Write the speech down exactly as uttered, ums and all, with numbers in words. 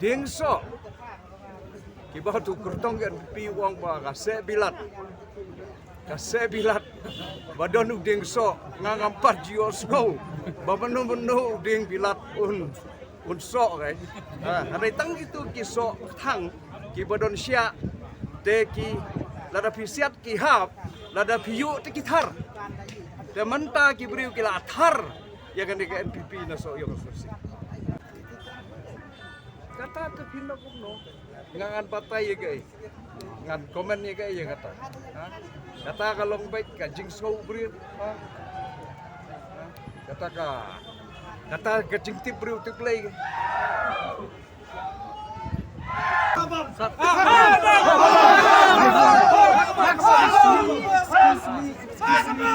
Dieng soh. Kiba tu kyrtong ka N P P u ong ba ka seh bilat. Ka seh bilat. Ba don u dieng soh. Nga ngam pat ju ïohsngew ba mano mano u dieng bilat un, un soh, eh. Ha, hynrei tang kitu ki soh thang kiba don shiah. Te ki, lada phi siat ki hap, lada phi ïuh te ki thar. Te mynta ki briew ki la thar ïa kane ka N P P na Sohiong Constituency. Kata ka phin da kumno? Nga ngan batai ïa kaei? Ngan comment ïa kaei ïa kata? Ha? Kata ka long beit ka jingsngew briew. Ha? Ha? Kata ka, kata ka jingtip briew tip Blei. Excuse me, excuse me.